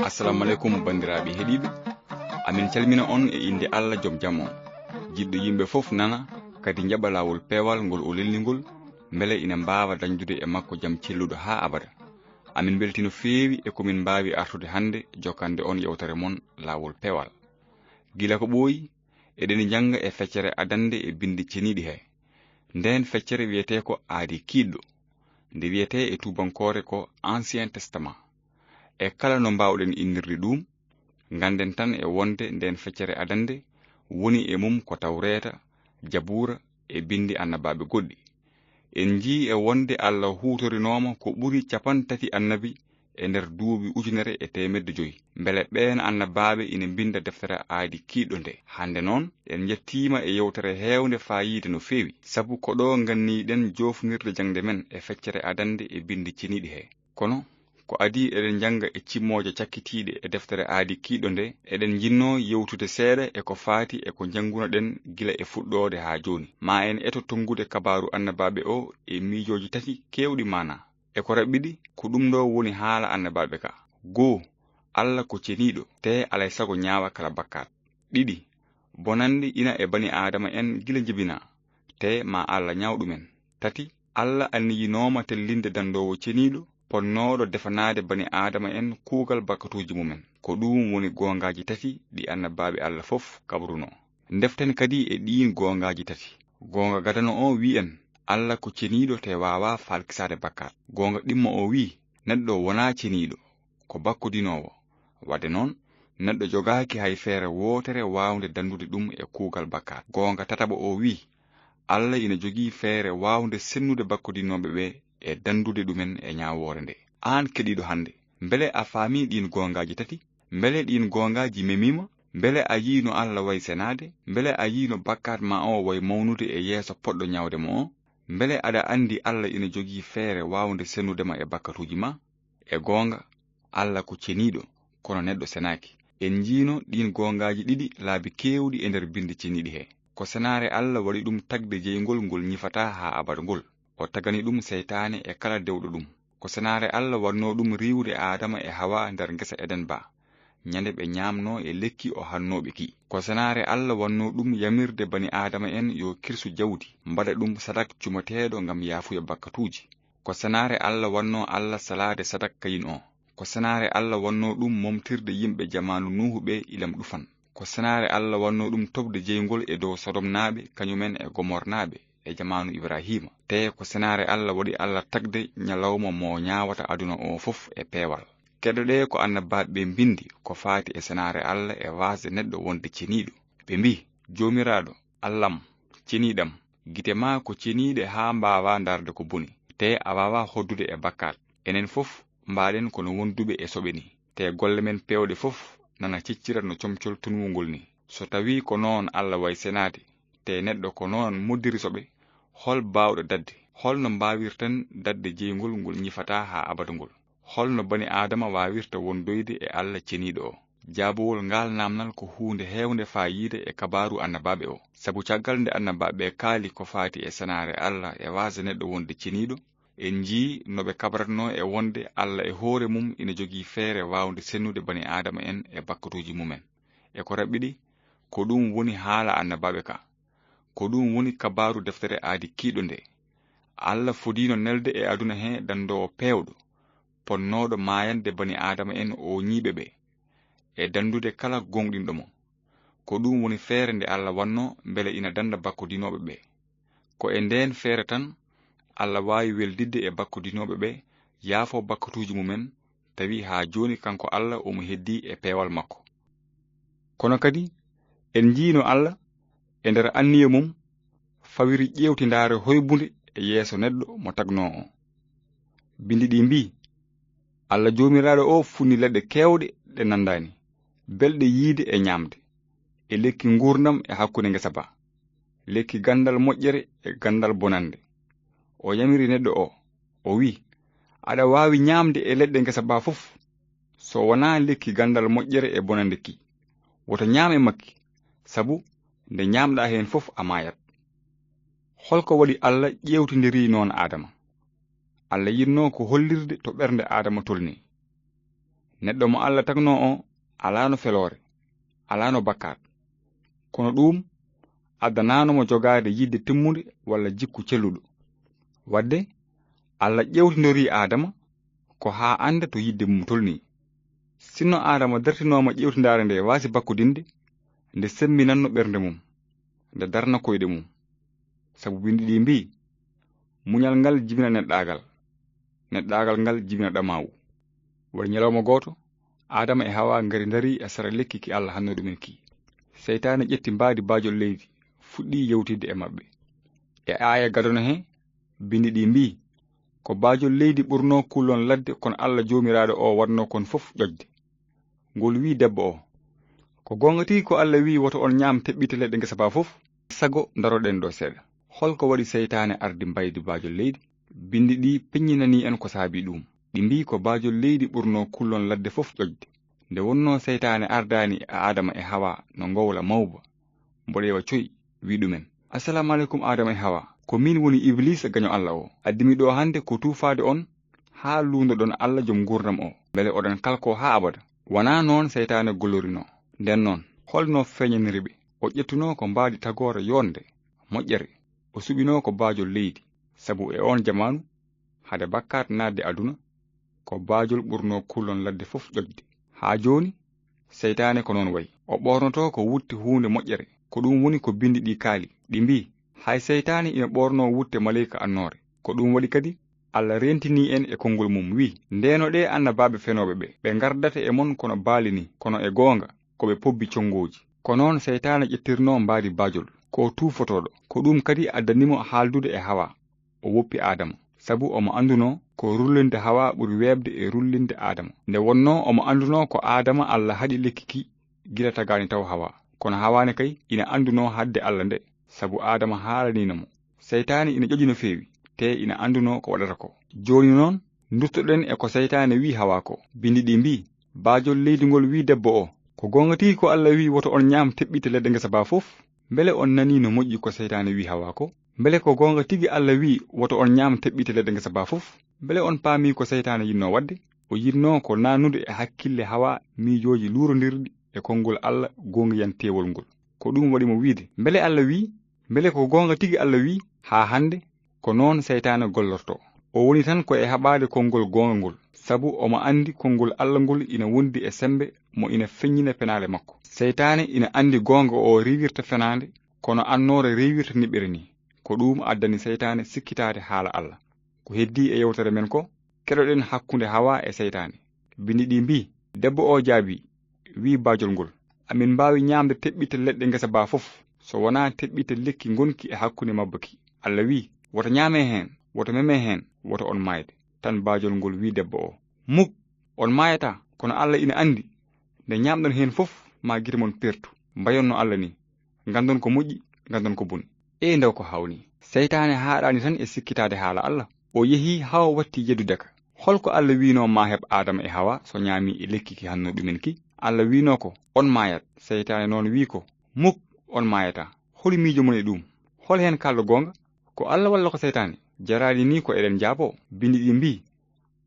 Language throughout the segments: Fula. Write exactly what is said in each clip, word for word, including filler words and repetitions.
Assalamu aleykum, banndiraaɓe heɗiiɓe. Amin calmina on e innde Allah, Joom jam on, jiɗɗo yimɓe fof nana, kadi njaɓa laawol peewal ngol o lelni ngol, mbele ina mbaawa dañdude e makko jam celluɗo haa abada. Amin mbeltii no feewi e ko min mbaawi artude hannde jokkande on yewtere mon Laawol Peewal. Gila ko ɓooyi, eɗen njannga e feccere adannde e binndi ceniiɗi he. Ndeen feccere wiyetee ko Aadi Kiiɗɗo. Nde wiyetee e tuubankoore ko Ancien Testament. E kala no mbaawɗen innirde ɗum, ngannden tan e wonde ndeen feccere adannde woni e mum ko Tawreeta, Jabuura e binndi annabaaɓe goɗɗi. En njii e wonde Allah huutorinooma ko ɓuri cappanɗe tati annabi e nder duuɓi ujunere e teemedde joy, mbele ɓeen annabaaɓe ina mbinnda deftere Aadi Kiiɗɗo nde. Hannde noon, en njettiima e yewtere heewnde faayiida no feewi, sabu ko ɗo nganniiɗen joofnirde jaŋde men e feccere adannde e binndi ceniiɗi he. Kono, ko adii eɗen njannga e cimmooje cakkitiiɗe e deftere Aadi Kiiɗɗo nde, eɗen njinnoo yewtude seeɗa e ko faati e ko njanngunoɗen gila e fuɗɗoode haa jooni. Ma en eto tonngude kabaaru annabaaɓe o e miijooji tati keewɗi maanaa. E ko raɓɓiɗi, ko ɗum ɗo woni haala annabaaɓe ka. Goo, Allah ko ceniiɗo, tee alay sago ñaawa kala bakkaat. Ɗiɗi, bonannde ina e bani Aadama en gila njibinaa, tee ma Allah ñaaw ɗumen. Tati, Allah anniyinooma tellinde danndoowo ceniiɗo, ponnooɗo defanaade bani Aadama en kuugal bakkatuuji mumen. Ko ɗum woni goongaaji tati ɗi annabaaɓe Allah fof kabrunoo. Ndeften kadi e ɗiin goongaaji tati. Goonga gadano o wii en, Allah ko ceniiɗo tee waawaa falkisaade bakkaat. Goonga ɗimmo o wii, neɗɗo wonaa ceniiɗo, ko bakkodinoowo. Waɗde noon, neɗɗo jogaaki hay feere wootere waawnde danndude ɗum e kuugal bakkaat. Goonga tataɓo o wii, Allah ina jogii feere waawnde sennude bakkodinooɓe ɓe e danndude ɗumen e ñaawoore nde. Aan keɗiiɗo hannde, mbele a faamii ɗiin goongaaji tati? Mbele ɗiin goongaaji memiima? Mbele a yii no Allah wayi senaade? Mbele a yii no bakkaat ma o wayi mawnude e yeeso poɗɗo ñaawde mo o? Mbele aɗa anndi Allah ina jogii feere waawnde sennude ma e bakkatuuji ma? E goonga, Allah ko ceniiɗo, kono neɗɗo senaaki. En njiino ɗiin goongaaji ɗiɗi laabi keewɗi e nder binndi ceniiɗi he. Ko senaare Allah waɗi ɗum tagde jeyngol ngol ñifataa haa abada ngol. O tagani ɗum seytaane e kala dewɗo ɗum. Ko senaare Allah waɗnoo ɗum riiwde Aadama e Hawa nder ngesa Eden ba, ñande ɓe ñaamnoo e lekki o hannooɓe ki. Ko senaare Allah waɗnoo ɗum yamirde bani Aadama en yo kirsu jawdi, mbaɗa ɗum sadak cumateeɗo ngam yaafuya bakkatuuji. Ko senaare Allah waɗnoo Allah salaade sadak Kayin o. Ko senaare Allah waɗnoo ɗum momtirde yimɓe jamaanu Nuuhu ɓe ilam ɗufan. Ko senaare Allah waɗnoo ɗum toɓde jeyngol e dow Sodomnaaɓe, kañumen e Gomornaaɓe, e jamaanu Ibrahiima. Tee ko senaare Allah waɗi Allah tagde ñalawma mo ñaawata aduna o fof e peewal. Keɗoɗee ko annabaaɓe ɓe mbinndi ko faati e senaare Allah e waasde neɗɗo wonde ceniiɗo. Ɓe mbii, Joomiraaɗo, Allah'am, ceniiɗam, gite maa ko ceniiɗe haa mbaawaa ndaarde ko boni, tee a waawaa hoɗdude e bakkaat. Enen fof mbaaɗen ko no wonduɓe e soɓe nii, tee golle men peewɗe fof nana ciccira no comcol tunwungol nii. So tawii ko noon Allah wayi senaade, tee neɗɗo ko noon moddiri soɓe, hol baawɗo daɗde? Hol no mbaawirten daɗde jeyngol ngol ñifataa haa abada ngol? Hol no bani Aadama waawirta wondoyde e Allah ceniiɗo o? Jaabowol ngaal naamnal ko huunde heewnde faayiida e kabaaru annabaaɓe o. Sabu caggal nde annabaaɓe ɓe kaali ko faati e senaare Allah e waasde neɗɗo wonde ceniiɗo, en njii no ɓe kabratnoo e wonde Allah e hoore mum ina jogii feere waawnde sennude bani Aadama en e bakkatuuji mumen. E ko raɓɓiɗi, ko ɗum woni haala annabaaɓe ka. Ko ɗum woni kabaaru deftere Aadi Kiiɗɗo nde. Allah fodiino nelde e aduna he danndoowo peewɗo, ponnooɗo maayande bani Aadama en o ñiiɓe ɓe, e danndude kala gooŋɗinɗo mo. Ko ɗum woni feere nde Allah waɗnoo mbele ina dannda bakkodinooɓe ɓe. Ko e ndeen feere tan Allah waawi weldidde e bakkodinooɓe ɓe, yaafoo bakkatuuji mumen, tawi haa jooni kanko Allah omo heddii e peewal makko. Kono kadi, en njiyno Allah e nder anniya mum fawiri ƴeewtindaare hoybunde e yeeso neɗɗo mo tagnoo o. Binndi ɗi mbii, Allah Joomiraaɗo o funni leɗɗe keewɗe ɗe nanndaani, belɗe yiyde e ñaamde, e lekki nguurndam e hakkunde ngesa ba, lekki ganndal moƴƴere e ganndal bonannde. O yamiri neɗɗo o, o wii, aɗa waawi ñaamde e leɗɗe ngesa ba fof, so wonaa lekki ganndal moƴƴere e bonannde ki. Woto ñaam e makki, sabu nde ñaamɗaa heen fof a maayat. Hol ko waɗi Allah ƴeewtindiri noon Aadama? Allah yiɗnoo ko hollirde to ɓernde Aadama tolnii. Neɗɗo mo Allah tagnoo o alaano feloore, alaano bakkaat. Kono ɗuum addanaano mo jogaade yidde timmunde walla jikku celluɗo. Wadde, Allah ƴeewtindorii Aadama ko haa annda to yidde mum tolnii. Sinno Aadama dartinooma ƴeewtindaare nde waasi bakkudinde, nde semmbinanno ɓernde mum, nde darna koyɗe mum. Sabu binndi ɗi mbii, "Muñal ngal jibina neɗɗaagal, neɗɗaagal ngal jibina ɗamaawu." Waɗi ñalawma gooto, Aadama e Hawa ngari ndarii e sara lekki ki Allah hannoo ɗumen ki. Seytaane ƴetti mbaadi baajol leydi, fuɗɗii yewtidde e maɓɓe. E aaya gadano he, binndi ɗi mbii, "Ko baajol leydi ɓurnoo kullon ladde kon Allah Joomiraaɗo o waɗnoo kon fof ƴoƴde." Ngol wii debbo o, "Ko goonga tigi ko Allah wii woto on ñaam teɓɓitte leɗɗe ngesa ba fof? Sago ndaroɗen ɗo seeɗa. Holko waɗi seytaane ardi mbaydi baajol leydi?" Binndi ɗi peññinanii en ko saabii ɗuum. Ɗi mbii ko baajol leydi ɓurnoo kullon ladde fof ƴoƴde. Nde wonnoo seytaane ardaani e Aadama e Hawa no ngowla mawba, mboɗeewa coy, wii ɗumen, "Assalaamu aleykum Aadama e Hawa. Ko miin woni Ibliisa gaño Allah o. Addi mi ɗo hannde ko tuufaade on haa luundoɗon Allah joom nguurndam o. Mbele oɗon kalkoo haa abada." Wanaa noon seytaane gollorinoo. Nden noon, holno feeñaniri ɓe? O ƴettunoo ko mbaadi tagoore yonde, moƴƴere. O suɓinoo ko baajol leydi. Sabu e oon jamaanu, hade bakkaat naatde aduna, ko baajol ɓurnoo kullon ladde fof ƴoƴde. Haa jooni, seytaane ko noon wayi. O ɓoornotoo ko wutte huunde moƴƴere. Ko ɗum woni ko binndi ɗi kaali. Ɗi mbii, hay seytaane ina ɓoornoo wutte maleyka annoore. Ko ɗum waɗi kadi, Allah reentinii en e konngol mum, wii, "Ndeenoɗee annabaaɓe fenooɓe ɓe. Ɓe ngardata e mon kono baali ni, kono e goonga, ko ɓe pobbi conngooji." Ko noon seytaane ƴettirnoo mbaadi baajol. Ko o tuufotooɗo. Ko ɗum kadi addani mo haaldude e Hawa. O woppi Aadama. Sabu omo anndunoo ko rullinde Hawa ɓuri weeɓde e rullinde Aadama. Nde wonnoo omo anndunoo ko Aadama Allah haɗi lekki ki gila tagaani taw Hawa. Kono Hawa ne kay ina anndunoo hadde Allah nde, sabu Aadama haalaniino mo. Seytaane ina ƴoƴi no feewi, tee ina anndunoo ko waɗata ko. Jooni noon, nduttoɗen e ko seytaane wii Hawa ko. Binndi ɗi mbii, baajol leydi ngol wii debbo o, "Ko goonga tigi ko Allah wii woto on ñaam teɓɓitte leɗɗe ngesa ba fof?" Mbele on nanii no moƴƴi ko seytaane wii Hawa ko? Mbele ko goonga tigi Allah wii woto on ñaam teɓɓitte leɗɗe ngesa ba fof? Mbele on paamii ko seytaane yinnoo waɗde? O yinnoo ko naannude e hakkille Hawa miijooji luurondirɗi e konngol Allah goongiyanteewol ngol. Ko ɗum waɗi mo wiide, "Mbele Allah wii? Mbele ko goonga tigi Allah wii?" Haa hannde, ko noon seytaane gollortoo. O woni tan ko e haɓaade konngol goonga ngol, sabu omo anndi konngol Allah ngol ina wondi e semmbe mo ina feññina penaale makko. Seytaane ina anndi goonga o riiwirta fenaande, kono annoore riiwirta niɓɓere ni. Ko ɗum addani seytaane sikkitaade haala Allah. Ko heddii e yewtere men ko, keɗoɗen hakkunde Hawa e seytaane. Binndi ɗi mbii, debbo o jaabii, wii baajol ngol, "Amin mbaawi ñaamde teɓɓitte leɗɗe ngesa ba fof, so wonaa teɓɓitte lekki ngonki e hakkunde mabba ki. Allah wii, woto ñaame heen, woto meme heen, woto on maayde." Tan baajol ngol wii debbo o, "Muk, on maayataa, kono Allah ina anndi, nde ñaamɗon heen fof, ma gite mon pertu, mbayon no Allah ni, nganndon ko moƴƴi, nganndon ko boni." Ee, ndew ko hawni. Seytaane haaɗaani tan e sikkitaade haala Allah. O yehi haa o watti yeddude ka. Holko Allah wiinoo ma heɓ Aadama e Hawa so ñaami e lekki ki hannoo ɗumen ki? Allah wiinoo ko, "On maayat." Seytaane noon wii ko, "Muk, on maayataa." Holi miijo mon e ɗum? Hol heen kaalɗo goonga? Ko Allah walla ko seytaane? Jaraani ni ko eɗen njaaboo. Binndi ɗi mbii,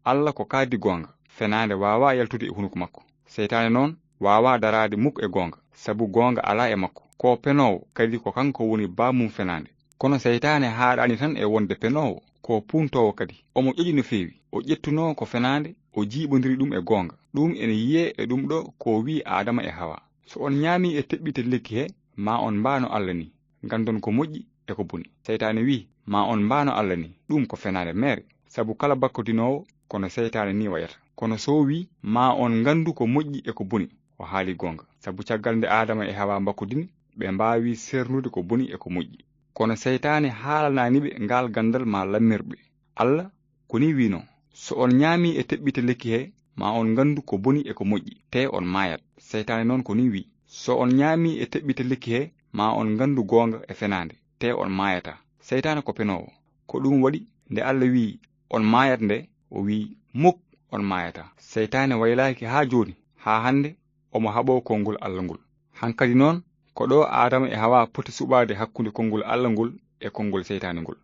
Allah ko kaaddi goonga. Fenaande waawaa yaltude e hunuko makko. Seytaane noon waawaa daraade muk e goonga, sabu goonga alaa e makko. Ko penoowo, kadi ko kanko woni baamum fenaande. Kono seytaane haaɗaani tan e wonde penoowo, ko puuntoowo kadi. Omo ƴoƴi no feewi. O ƴettunoo ko fenaande, o jiiɓondiri ɗum e goonga. Ɗum ene yiyee e ɗum ɗo ko wii Aadama e Hawa. So on ñaami e teɓɓite lekki he, ma on mbaano Allah ni. Nganndon ko moƴƴi e ko boni. Seytaane wii, ma on mbaano Allah ni. Ɗum ko fenaande meere. Sabu kala bakkodinoowo, kono seytaane ni wayata. Kono so wii, ma on nganndu ko moƴƴi e ko boni, o haali goonga. Sabu caggal nde Aadama e Hawa mbakkudini, ɓe mbaawi seernude ko boni e ko moƴƴi. Kono seytaane haalanaani ɓe ngaal ganndal ma lammirɓe. Allah ko ni wiinoo, so on ñaami e teɓɓite lekki he, ma on nganndu ko boni e ko moƴƴi, tee on maayat. Seytaane noon ko ni wii, so on ñaami e teɓɓite lekki he, ma on nganndu goonga e fenaande, tee on maayataa. Seytaane ko penoowo. Ko ɗum waɗi nde Allah wii, on maayat nde, o wii, muk, on maayataa. Seytaane waylaaki haa jooni, haa hannde omo haɓoo konngol Allah ngol. Hankadi noon, ko ɗo Aadama e Hawa poti suɓaade hakkunde konngol Allah ngol e konngol seytaane ngol.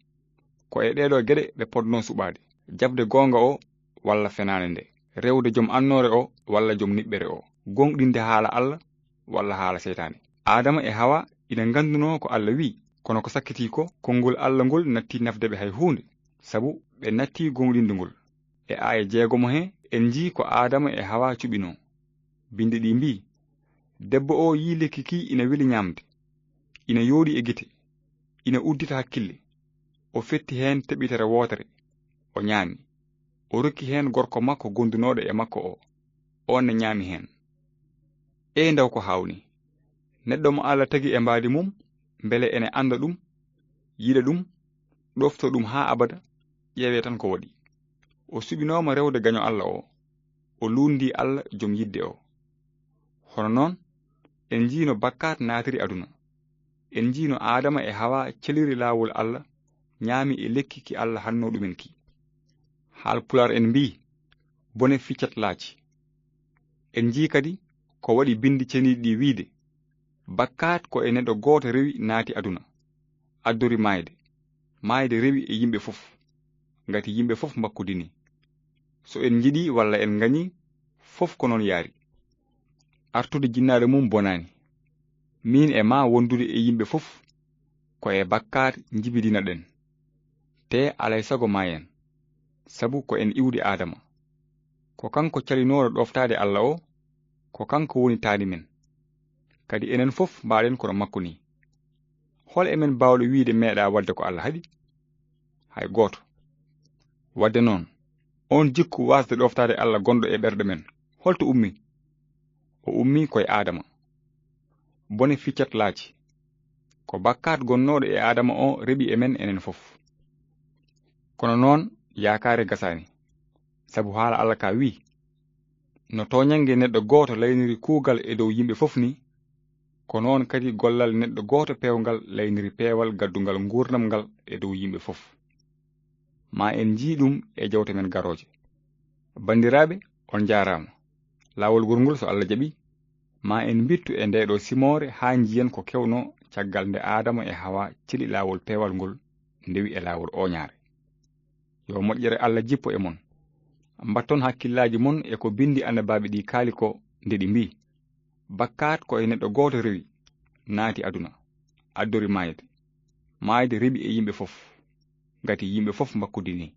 Ko e ɗeeɗo geɗe ɓe potnoo suɓaade, jaɓde goonga o walla fenaande nde. rewde jom annoore o walla jom niɓɓere o, gonɗinde haala Alla walla haala seytaane. Aadama e Hawa ina ngannduno ko Alla wi'i, kono ko sakkitii ko, konngol Alla ngol natti nafde ɓe hay huunde, sabu ɓe natti gonɗinde ngol. E aaya jeegomo he, en njii ko Aadama e Hawa cuɓino. Binde ɗi mbii, debbo o yii lekki ki ina weli ñaamde, ina yooɗi e gite, ina uddita hakkille. O fetti heen teɓitere wootere, o ñaami. O rokki heen gorko makko gondunooɗo e makko o, oon ne ñaami heen. Ee ndaw ko haawnii! Neɗɗo mo Alla tagi e mbaadi mum, mbele ene annda ɗum, yiɗa ɗum, ɗofto ɗum haa abada, ƴeewee tan ko waɗi. O suɓinooma rewde gaño Alla o, o luundi Alla jom yiɗde o. Hono noon, en njii no bakkaat naatiri aduna. En njii no Aadama e Hawa celiri laawol Alla, ñaami e lekki ki Alla hanno ɗumen ki. Haal Pulaar en mbii, bone ficcat laaci. En njii kadi ko waɗi bindi ceniiɗi ɗi wiide, bakkaat ko e neɗɗo gooto rewi naati aduna, addori maayde. Maayde rewi e yimɓe fof, ngati yimɓe fof mbakkudini. So en njiɗi walla en ngañi, fof ko noon yaari. Artude jinnaade mum bonaani. Miin e ma wondude e yimɓe fof, ko e bakkaat njibidina ɗen. Te alay sago maayen, sabu ko en iwdi Aadama. Ko kanko calinooɗo ɗoftaade Alla o, ko kanko woni taani men. Kadi enen fof mbaaɗen kono makko ni. Hol e men baawɗo wiide meeɗa waɗde ko Alla haɗi? Hay gooto. Waɗde noon, oon jikku waasde ɗoftaade Alla gonɗo e ɓerɗe men, holto ummi? O ummi ko e Aadama. Bone ficcat laaci. Ko bakkaat gonnooɗo e Aadama o reɓi e men enen fof. Kono noon, yaakaare gasaani. Sabu haala Alla ka wii, no tooñannge neɗɗo gooto layniri kuugal e dow yimɓe fof ni, ko noon kadi gollal neɗɗo gooto peewngal layniri peewal gaddungal nguurndam ngal e dow yimɓe fof. Ma en njii ɗum e jawte men garooje. Banndiraaɓe, on njaaraama. Laawol ngol ngol, so Alla jaɓi, ma en mbittu e ndeeɗo simoore haa njiyen ko kewno caggal nde Aadama e Hawa celi laawol peewal ngol, ndewi e laawol ooñaare. Yo moƴƴere Alla jippo e mon. Mbatton hakkillaaji mon e ko binndi annabaaɓe ɗi kaali ko nde ɗi mbii, bakkaat ko e neɗɗo gooto rewi, naati aduna, addori maayde. Maayde rewi e yimɓe fof, ngati yimɓe fof mbakkudini.